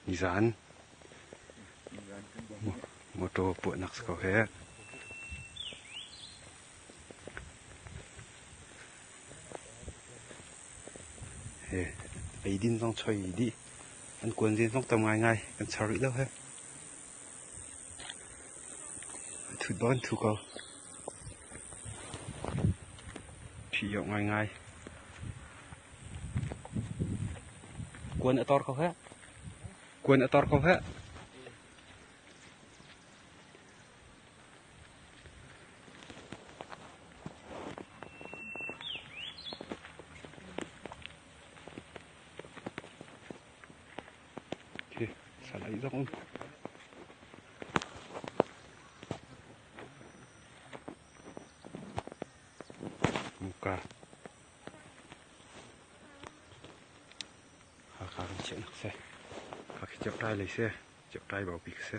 Nizan motor puahnak si ko hih. Eidin zong choi dih. An kuanzen zong tam ngaingai kan char rih lo he. Thut bak an thu ko. Ṭhih awk ngaingai. Kuan a tor ko he. Kuan a tor ko he. Khi salai zong um. Muka. Hakha kan chiahnak si. Hakha khi Ceutai lei si. Ceutai baupi khi si.